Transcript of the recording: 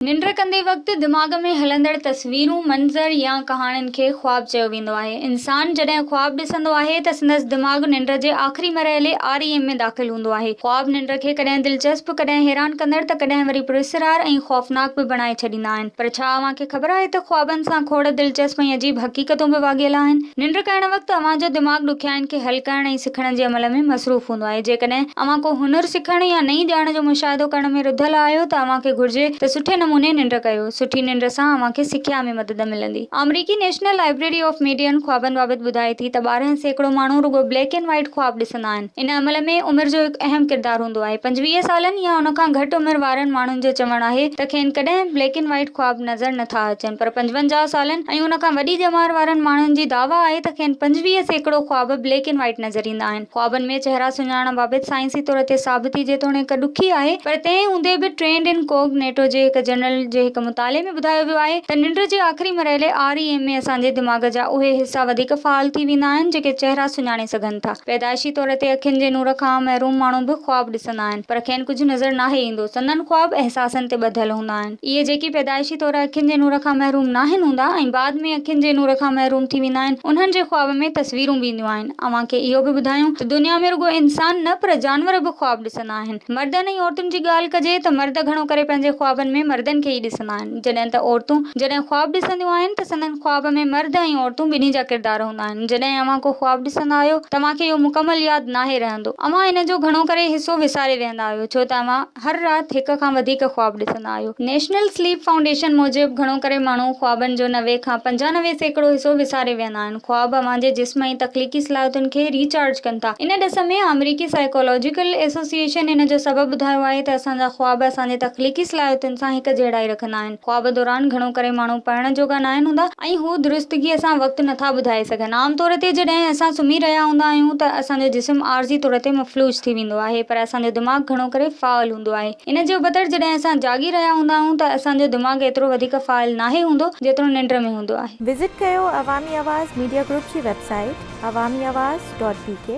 ننڊ ڪندي وقت دماغ ۾ هلندڙ تصويرون، منظر يا ڪهاڻين کي خواب چيو ويندو آهي. انسان جڏهن خواب ڏسندو آهي ته سندس دماغ ننڊ جي آخري مرحلي REM ۾ داخل هوندو آهي. خواب ننڊ کي ڪڏهن دلچسپ، ڪڏهن حيران ڪندڙ ته ڪڏهن وري پراسرار ۽ خوفناڪ به بڻائي ڇڏيندا آهن. پر ڇا اوهان کي خبر آهي ته خوابن سان کوڙ دلچسپ ۽ عجيب حقيقتون به واڳيل آهن؟ ننڊ ڪرڻ وقت اوهان جو دماغ ڏکيائين کي حل ڪرڻ ۽ سکڻ جي عمل ۾ مصروف هوندو آهي. جيڪڏهن اوهان ڪو هنر سکڻ يا نئين ڄاڻ جو مشاهدو ڪرڻ ۾ رڌل آهيو ته اوهان کي گهرجي ته سٺي نموني ننڊ ڪيو. سٺي ننڊ سان اوهان کي سکيا ۾ مدد ملندي. آمريڪي نيشنل لائبريري آف ميڊين خوابن بابت ٻڌائي ٿي ته 12% ماڻهو رڳو بليڪ اينڊ وائيٽ خواب ڏسندا آهن. ان عمل ۾ عمر جو هڪ اهم ڪردار هوندو آهي. 25 سالن يا ان کان گهٽ عمر وارن ماڻهن جو چوڻ آهي ته کين ڪڏهن بليڪ اينڊ وائيٽ خواب نظر نه ٿا اچن پر 55 سالن ۽ ان کان وڏي ڄمار وارن ماڻهن جي دعويٰ آهي ته کين 25% خواب بليڪ اينڊ وائيٽ نظر ايندا آهن. خوابن ۾ چهرا سڃاڻڻ بابت سائنسي طور تي ثابتي جيتوڻيڪ ڏکي آهي پر تنهن هوندي به ٽرينڊ ان ڪوگ نيٽو جي هڪ جرنل جي هڪ مطالعي ۾ ٻڌايو ويو آهي ته ننڊ جي آخري مرحلي REM ۾ اسان جي دماغ جا اهي حصا وڌيڪ فعال ٿي ويندا آهن جيڪي چهرا سڃاڻي سگهن ٿا. پيدائشي طور تي اکين جي نور کان محروم ماڻهو به خواب ڏسندا آهن پر کين ڪجهه نظر ناهي ايندو سندن خواب احساسن تي ٻڌل هوندا آهن. اهي جيڪي پيدائشي طور اکين جي نور کان محروم ناهن هوندا ۽ بعد ۾ اکين جي نور کان محروم ٿي ويندا آهن، انهن جي خواب ۾ تصويرون به اينديون آهن. اوهان کي اهو به ٻڌايون ته دنيا ۾ رڳو انسان نه پر جانور به خواب ڏسندا آهن. مردن ۽ عورتن جي ڳالهه ڪجي ته مرد گهڻو ڪري پنهنجي خوابن ۾ مردن کي ئي ڏسندا آهن، جڏهن ته عورتون جڏهن خواب ڏسنديون آهن ته سندن خواب ۾ مرد ۽ عورتون ٻنهي جا ڪردار هوندا آهن. جڏهن اوهان ڪو خواب ڏسندا آهيو ته اوهان کي اهو مڪمل ياد ناهي رهندو. اوهان ان جو گهڻو ڪري حصو وساري ويهندا آهيو ڇو ته اوهان. هر رات هڪ کان وڌيڪ خواب ڏسندا آهيو. نيشنل سليپ فائونڊيشن موجب گهڻو ڪري ماڻهو خوابن جو 90 کان 95% حصو وساري ويهندا آهن. خواب اوهان جي جسم ۽ تخليقي صلاحيتن کي ري چارج ڪن ٿا. ان ڏس ۾ آمريڪي سائيڪالاجيڪل ايسوسيئيشن ان جو سبب ٻڌايو آهي ته اسان جا خواب اسان جي تخليقي صلاحيتن سان هڪ جهڙائي رکندا آهن. خواب دوران گهڻو ڪري ماڻهو پڙهڻ جوڳا ناهن هوندا ۽ هو درستگيء سان وقت نٿا ٻڌائي سگهن. عام طور تي جڏهن اسان سمهي رهيا هوندا آهيون ته اسان جو جسم عارضي طور تي مفلوج ٿي ويندو آهي پر اسان جو دماغ گهڻو ڪري فعال هوندو آهي. ان جي ابتڙ جڏهن اسان جاڳي رهيا هوندا آهيون ته اسان جو دماغ ايترو وڌيڪ فعال ناهي هوندو جيترو ننڊ ۾ هوندو آهي. وزٽ ڪيو عوامي آواز ميڊيا گروپ جي website Awami Awaz dot B K.